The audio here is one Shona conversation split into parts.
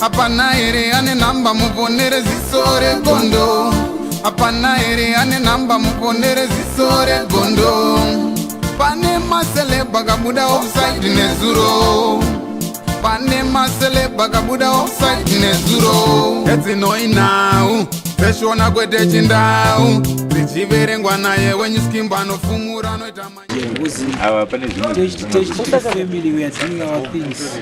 Hapana here ane nhamba muponere ziso regondo? Hapana here ane nhamba muponere ziso regondo? Pane maceleb akabuda offside nezuro. Pane maceleb akabuda offside nezuro. Edzinoi nhau dzeshona kwete chindau dzichiverengwa naye wenyuskimbo anofumura anoita. Ava pane zvimwe. Family, we are doing our things.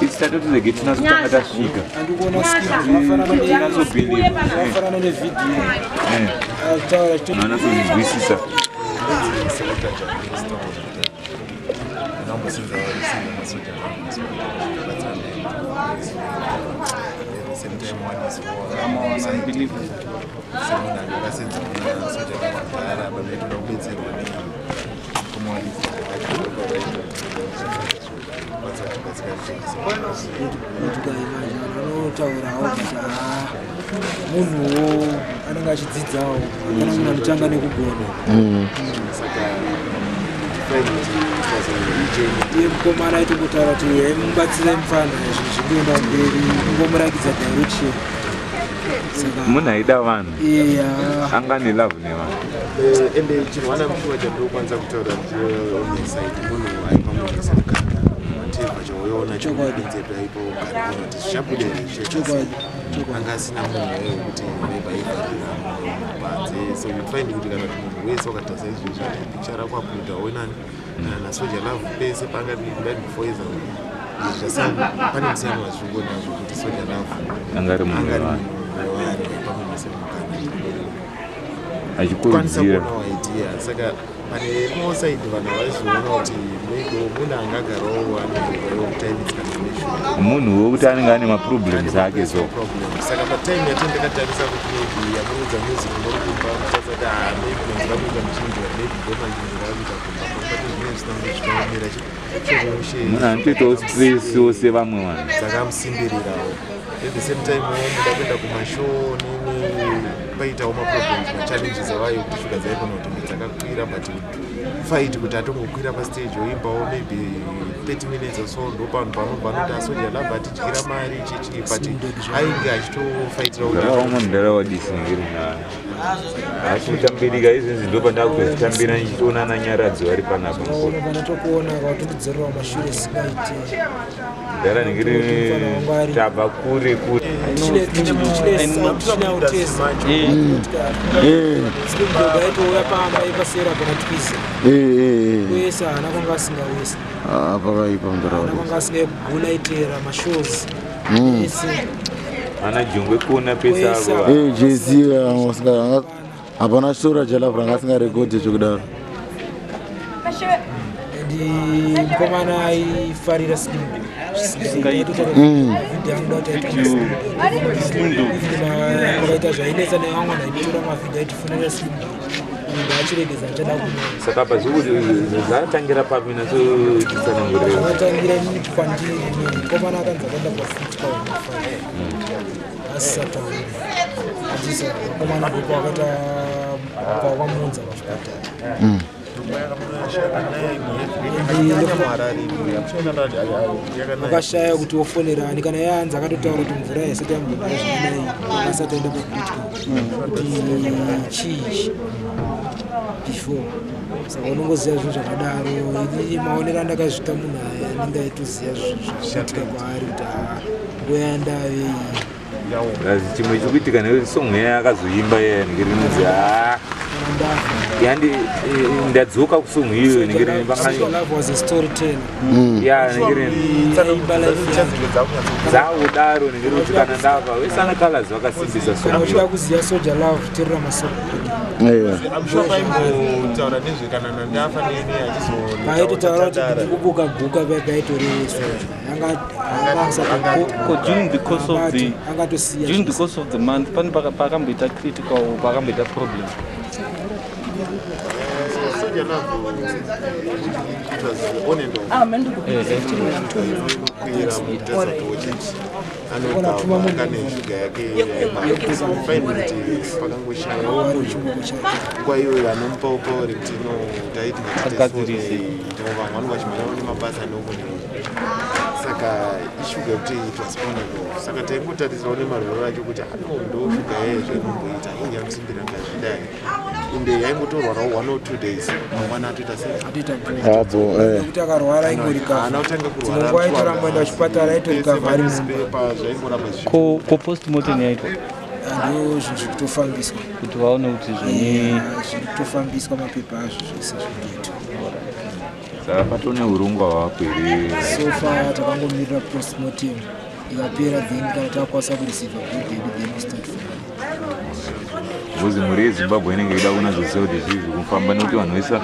Isi tatotozege tinasotanga tasvika. Andikuona zvakafanana nevhidhiyo taura. Anasozvinzwisisa. Semunhu anga akasenza kuna soja kudhara, panoitoda kubetserwa nemukomawalisi. Ukaimagine vanhu vanotaurawo, but haa, munhuwo anenge achidzidzawo. Hapana munhu anotanga nekugona. Saka find kuti it was a journey. Iye mukomana aitombotaura kuti aimubatsirai mufana, zvinhu zvingoenda mberi, kungomurakidza direction. Saka Munhu aida vanhu. Iya. Anga nelove nevanhu. Ende chinhu wana mushuwa chandinokwanisa kutaura ndiyo on your side, munhu aipa munhu wese mukana, whatever chauyaona chokudinzepi, aipa mukana kuona kuti zvichabuda here. Chokwadi. Anga asina munhu wekuti maybe aivharira panze. So you find kuti kana kuti munhu wese wakaita saizvozvo, ati picture rako abuda onani kana naSoul Jah Love pese paangati kudai before izvo zvasiyana, pane musiyano wazvingo nazvo kuti Soul Jah Love Anga ari munhu anga ari wevanhu. munhu wevanhu, aipa munhu wese mukana kwanisa Achikurudzira. kuonawo idea. Saka pane rimwe side vanhu havaizoona kuti maybe munhu angagarawo ane time kana neshuga. Munhu wekuti anenge ane maproblems ake so. Problem. Saka patime yatini ndakatarisa kuti maybe yamuridza music muri kumba, muchitadza kuti ah, maybe nzira kuita muchinjwa, maybe ndomachinjira kuita kumba pamupati zvinenge zvisina kunge zvichitomira chimushe. Munhu anotoitawo stress sevamwe vanhu. Dzakamusimbirirawo. At the same time muda kuenda kumashow nini, paitawo maproblems, machallenges avayo kuti shuga dzaigona kutonge dzakakwira, but fight kuti atongokwira pastage oimbawo maybe 30 minutes or so, ndo panhu panobva anoti aSoul Jah Love atidyira mari chichi, but ainge achitofaitira kuti Zvakaoma mudhara wadisi ngeri asi kutambirika izvezvi ndo pandakutozvitambira ndichitoona nanyaradzo vari panapa mukoro. Ona panatokuona kautombodzorera mashure singaite. Mudhara ningiri tabva kure kure. Chine utezi Slimdog aitouya pamba ipasera pana Twiza wese, haana kwanga asingawesi. Pakaipa mudhara. Haana kwanga asingagona, aitera mashows ese. Ana jongwe kuona pese avo. JC hapana chitora Jah Love ranga asingarekodhi chokudaro. And mukomana aifarira Slimdog vhidhiyo anoda kuti aita pakaita zvainetsa nevamwe vanhu, aitora mavhidhiyo aitifonera Slimdog achiregedza achada kunoza. Saka apa zvatangira papi nasochitsanangurira? Zvakatangira kwandiri, mukomana akanzi akaenda pafuti kaofa asisatauri atisa mukomana, ndipo akaita pawakamuunza pachipatara. Akashaya kuti ofonerani kana yaanzi akatotaura kuti mvura yaisati yambonaya zvakadai asati aenda pacritical kuti chii before. Saka unongoziva zvinhu zvakadaro. Inini maonero andakazviita, munhu aya anenge aitoziva zvinhu zvakaitika kwaari kuti haa, nguva yandave iyi. Chimwe chikuitika nekuti song yaya akazoimba yaya nenge rinonzi haa Kana ndafa. Yandi ndadzoka kusong iyoyo nenge Soul Jah Love was a storyteller. Ya, nenge Aimba life yake. dzakudaro nenge rinonzi kana ndafa wesana Colors vakasimbisa Kana song uchida iyoyo. kuziva Soul Jah Love, teerera masong. I'm sure paimbotaura nezvekana nandafa nene. Paitotaura kuti achizotaura ndikubuka guka paitorere soja Ko during the course of the angatosiya. During the course of the month pane pakamboita critical, pakamboita problem? Soul Jah Love, it was on and off. Inokwira mutezatochiti anobva ane shuga yake find kuti pakangoshayawo munhu nguva iyoyo anomupawo power rekuti no, taiti Agadzirise. Vamwe vanenge vachimhanyawo nemabasa neokunei, saka ishuga yekuti it was on and off, saka taingotarisirawo nemarwero acho kuti ano ndo shuga yeye zvainomboita inge yamusimbira ngazvidai, ende yaingotorwarawo 1 or 2 days, mangwana atoita sei? Atoita. Abo eh. Nekuti akarwara ingorikava. Haana kutanga kurwara. Dzimwe nguva aitoramba enda kuchipatara, aitorikavha ari mumba. Newspaper zvaingoramba zvichi Ko postmortem yaitwa? Ndo zvinhu zviri kutofambiswa. Kuti vaone kuti zvoni Zviri kutofambiswa, mapepa azvo zvese zvikuitwa. Saka patone urongwa hwako here? So far takangomirira postmortem ikapera, then kana takwanisa kureceiva body yedu, then we start from there. Because mhuri yeZimbabwe inenge ida kunazoziva kuti zvii zviri kufamba, nekuti vanhu vese,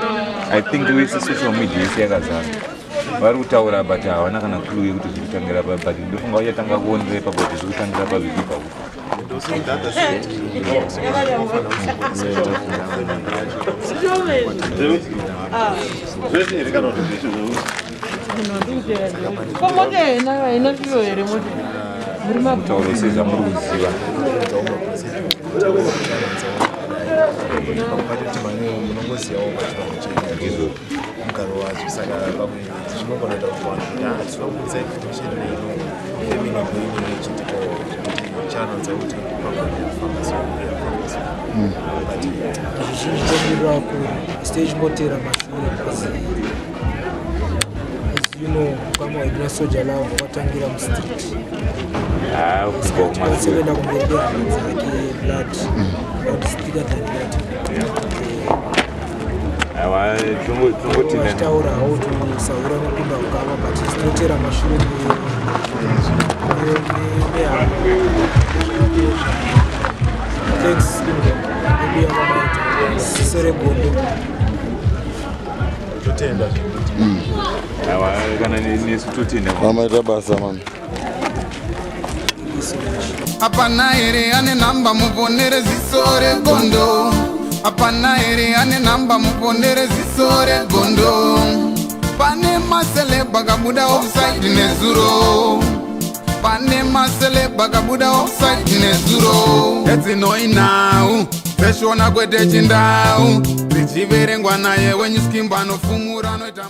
I think vese, social media yese yakazara, vari kutaura, but havana kana clue yekuti zviri kutangira pa, but ndofunga vachatanga kuonera ipapo kuti zviri kutangira pa zvichibva kupi. And also on the other side, tinofanira kuzomboisa family yacho. Zvese here kana kuti zvese zvo? Ko mota haina haina fuel here mota? Muri Mutauro sezvamuri kuziva. Patoti mane munongozivawo pachivanhu chedu Izvo. mugaro wacho, saka pamwe zvinogona kuita kuti vanhu kuti tinoda kubudisa information ino, family ino ichitipo kuti chanonza kuti pagone kufamba so, kufamba so, but Zvizhinji tomirira vakuru, stage ngotera mashure, because as you know, ukama hwedu naSoul Jah Love wakatangira mustreet. Ah, kubva Tikwanise kumashure. kuenda kumberi kwehama dzake, blood is thicker than water. Aiwa, tongotenda. Vachitaura hau tusaura nopinda ukama, but tinotera mashure nehama. Thanks nekuya kwamaita, ziso regondo. Totenda zvekuti Aiwa, kana nesu totenda. Vamaita basa mani. Thank you so much. Hapana here ane namba muponere ziso regondo? Hapana here ane namba muponere ziso regondo? Pane maceleb akabuda offside nezuro, pane maceleb akabuda offside nezuro. Edzinoinhau dzeshona kwete chindau, dzichiverengwa naye wenyuskimba anofumura anoita.